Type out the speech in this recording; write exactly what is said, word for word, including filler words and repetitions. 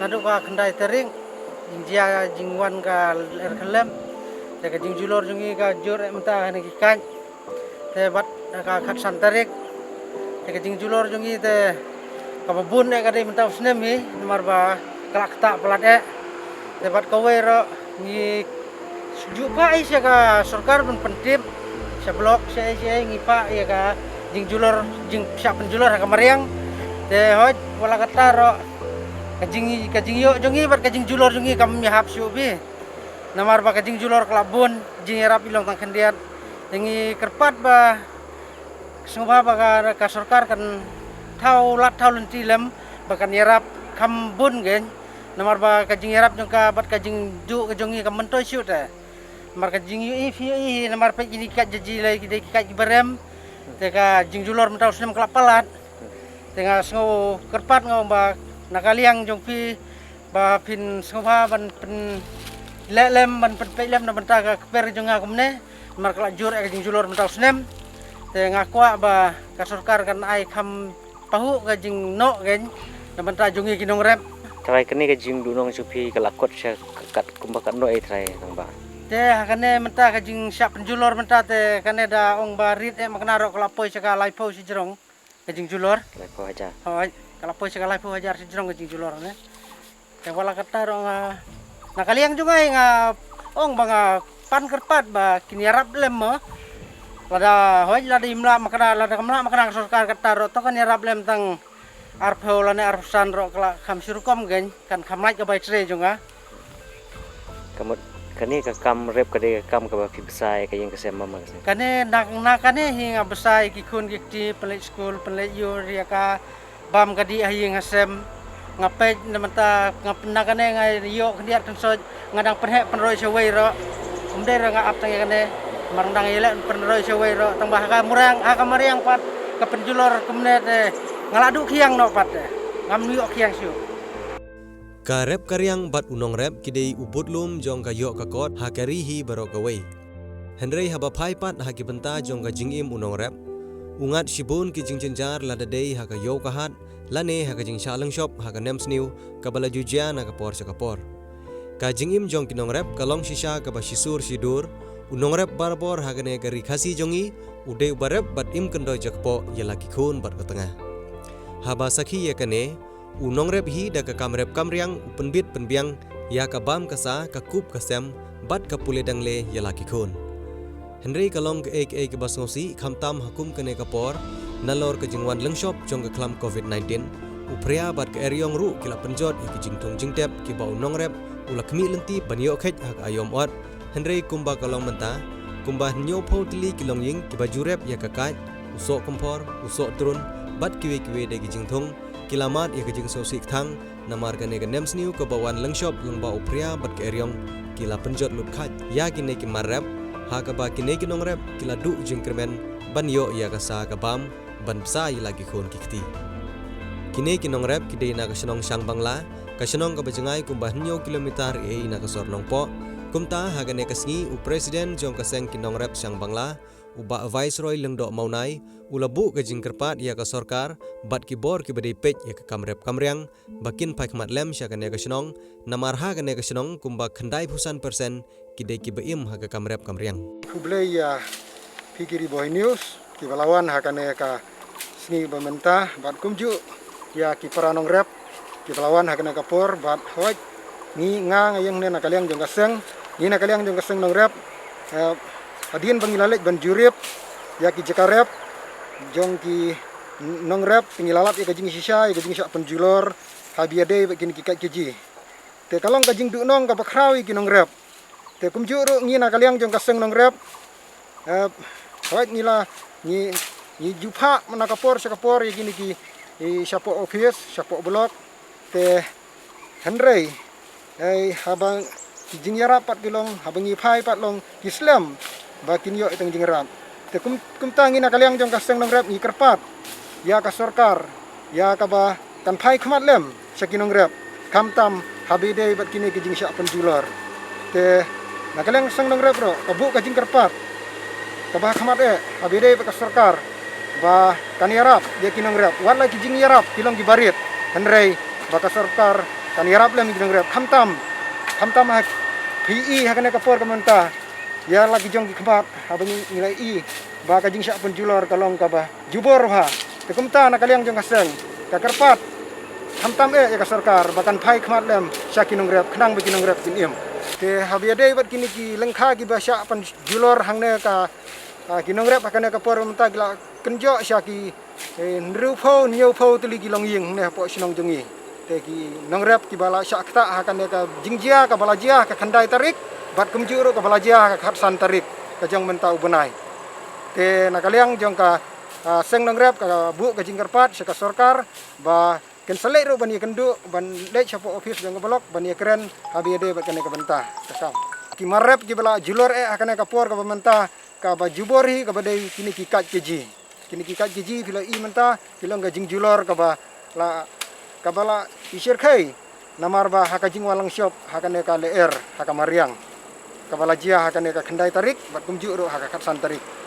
Naduh ka khyndai tarik, jingjia jingwan ka er khyllem. Te ka jingjulor jong ngi ka jur eh mynta ha kine ki kait. Te bad ka khatsan tarik. Te ka jingjulor jong ngi te kaba bun eh ka dei mynta u snem hi, namar ba ka la ktah palat eh. Te bad kawei ruh ngi ju phah ïa sha ka sorkar ban pyntip sha block sha ei sha ei, ngi phah ïa ka jingjulor, jing sha pynjulor ha ka mariang. Te hoi, wat la katta ruh ka jing, ka jingïoh jong ngi bad ka jingjulor jong ngi kam ïahap shuh phi. Namar ba ka jingjulor ka la bun, jingïarap i long tang khyndiat. Te ngi kyrpad ba sngewbha ba ka, ka sorkar kan thaw lad thaw lynti lem ba kan ïarap kham bun kein. Namar ba ka jingïarap jong ka bad ka jingduh ka jong ngi kam myntoi shuh te. Namar ka jingïohi phi ïohi hi, namar peit kine ki kait jaji lei ki dei ki kait kiba rem. Te ka jingjulor mynta u snem ka la palat. Te nga sngew kyrpad nga ong ba na ka liang jong phi ba phin sngewbha ban pynleh lem, ban pynpeit lem na bynta ka kper jong nga kumne. Namar ka la jur eh ka jingjulor mynta u snem. Te nga kwah ba ka sorkar kan ai kham pahuh ka jingnoh kein na bynta jong ngi ki nongrep. Trai, kane ka jingduhnong jong phi ka la kot sha kat kumba katno eh trai, tang ba? Te ha kane mynta ka jingshah pynjulor mynta te kane da ong ba rit eh makna ruh ka la poi sha ka laiphew shijrong ka jingjulor. Laiphew hajar. Hoi, ka la poi sha ka laiphew hajar shijrong ka jingjulor ne. Te wat la katta ruh nga, na ka liang jong nga hi nga ong ba nga pan kyrpad ba kin ïarap lem mo. Lada hoi, lada im lah makna, lada kam lah makna ka sorkar katta ruh to kan ïarap lem tang arphew lane arphew san ruh ka la kham shu rukom kein, kan kham lait ka bai trei jong nga. Ka mut kane ka kam rep ka dei ka kam kaba phi bsa ïa ka ïing ka sem bam ka sem? Kane na, na kane hi nga bsa ïa ki khun ki kti, pynleit skul, pynleit ïur ïa ka bam ka dih ha ïing ha sem. Nga peit na mynta nga pyn-, na kane nga ïoh khyndiat khynsoit, nga dang pynheh pynroi shawei ruh. Ym dei ruh nga ap tang ïa kane, namar nga dang ïaleh pynroi shawei ruh, tang ba ha ka muriang, ha ka mariang pat ka pynjulor kumne te nga la duh khiang noh pat te. Ngam ïoh khiang shuh. Ka rep ka riang bad u nongrep ki dei u budlum jong ka ïoh ka kot ha ka ri hi baroh kawei. Hynrei haba phai pat ha ki bynta jong ka jingim u nongrep, u ngat shibun ki jingjynjar lada dei ha ka ïew ka hat lane ha ka jingshah lyngshop ha ka nemsniew kaba la ju jia na ka por sha ka por. Ka jingim jong ki nongrep ka long shisha kaba shisur shidur. U nongrep barabor ha kane ka ri Khasi jong ngi u dei uba rep bad im kyndoi jakpoh ïa la ki khun bad ka tnga. Haba sakhi ïa kane, u nongrep hi da ka kam rep kam riang u pynbit pynbiang ïa ka bam ka sa, ka kup ka sem bad ka pule dangle ïa la ki khun. Hynrei ka long kaei kaei kaba sngewsih, khamtam ha kum kane ka por, nalor ka jingwan lyngshop jong ka khlam covid nineteen, u Phria bad ka Eriong ruh ki la pynjot ïa ki jingthung jingtep kiba u nongrep u la khmih lynti ban ïoh kheit ha ka aïom ot. Hynrei kumba ka long mynta, kumba hynñiewphew tylli ki longïing kiba ju rep ïa ka kait, u soh kymphor, u soh trun bad kiwei kiwei de ki jingthung, ki la mad ïa ka jingsngewsih kthang namar kane ka nemsniew kaba wan lyngshop lyngba u Phria bad ka Eriong ki la pynjot lut kheit ïa kine ki mar rep, ha kaba kine ki nongrep ki la duh jingkyrmen ban ïoh ïa ka sa ka bam ban bsa ïa la ki khun ki kti. Kine ki nongrep ki dei na ka shnong Shangbangla, ka shnong kaba jngai kumba hynñiew kilometer ei na ka sor Nongpoh. Kumta ha kane ka sngi u president jong ka seng ki nongrep Shangbangla, u Bah Viceroy Lyngdoh Mawnai, u la buh ka jingkyrpad ïa ka sorkar bad ki bor kiba dei peit ïa ka kam rep kam riang ba kin phai khmat lem sha kane ka shnong, namar ha kane ka shnong kumba khyndaiphew san persen ki dei kiba im ha ka kam rep kam riang. Khublei ïa phi ki Ri Bhoi News kiba la wan ha kane ka sngi ba mynta bad kumjuh ïa ki para nongrep kiba la wan ha kane ka por bad hoi ngi nga nga ïeng ne na ka liang jong ka seng, ngi na ka liang jong ka seng nongrep, eh, hadien ba ngi la leit ban jurip ïa ki jaka rep jong ki nongrep, te ngi la lap ïa ka jingshisha, ïa ka jingshah pynjulor ha ba ïadei bad kine ki kait kaji. Te ka long ka jingduhnong kaba khraw ïa ki nongrep. Te kumjuh ruh ngi na ka liang jong ka seng nongrep, eh, hoi ngi la, ngi, ngi ju phah na ka por sha ka por ïa kine ki, i, shapoh office, shapoh block. Te hynrei, eh, haba ki jingïarap pat ki long, haba ngi phai pat long ki slem ba kin ïoh ïa tang jingïarap. Te kum, kumta ngi na ka liang jong ka seng nongrep ngi kyrpad ïa ka sorkar ïa kaba kan phai khmat lem sha ki nongrep, khamtam ha ba ïadei bad kine ki jingshah pynjulor. Te na ka liang seng nongrep ruh ka buh ka jingkyrpad kaba ha khmat eh ha ba ïadei bad ka sorkar ba kan ïarap ïa ki nongrep, wat la ki jingïarap ki long kiba rit, hynrei ba ka sorkar Kan ïarap lem ïa ki nongrep, khamtam, khamtam ha phi i ha kane ka por ka mynta, ïa la ki jong ki khmat, haba ngi, ngi la i ba ka jingshah pynjulor ka long kaba jubor bha. Te kumta na ka liang jong ka seng, ka kyrpad khamtam eh ïa ka sorkar ba kan phai khmat lem sha ki nongrep, khnang ba ki nongrep kin im. Te haba ïadei bad kine ki lyngkha kiba shah pynjulor hangne ka, ah, ki nongrep ha kane ka por mynta ki la kynjoh sha ki, eh, hynriewphew, hynñiewphew tylli ki longïing hangne hapoh shnong jong ngi. Te ki nongrep kiba la shah ktah ha kane ka jingjia kaba la jia ha ka khyndai tarik, bad kumjuh ruh kaba la jia ha ka khatsan tarik ka jong mynta u bnai. Te na ka liang jong ka, ah, seng nongrep ka buh ka jingkyrpad sha ka sorkar ba kin sa leit ruh ban ïakynduh, ban leit shapoh office jong ka block ban ïakren haba ïadei bad kane ka bynta. Te kam ki mar rep kiba la julor eh ha kane ka por kaba mynta, kaba jubor hi kaba dei kine ki kait kaji. Kine ki kait kaji phi la i mynta ki long ka jingjulor kaba la, kaba la i shyrkhei namar ba ha ka jingwan lang shop ha kane ka lyer ha ka mariang, kaba la jia ha kane ka khyndai tarik bad kumjuh ruh ha ka khatsan tarik.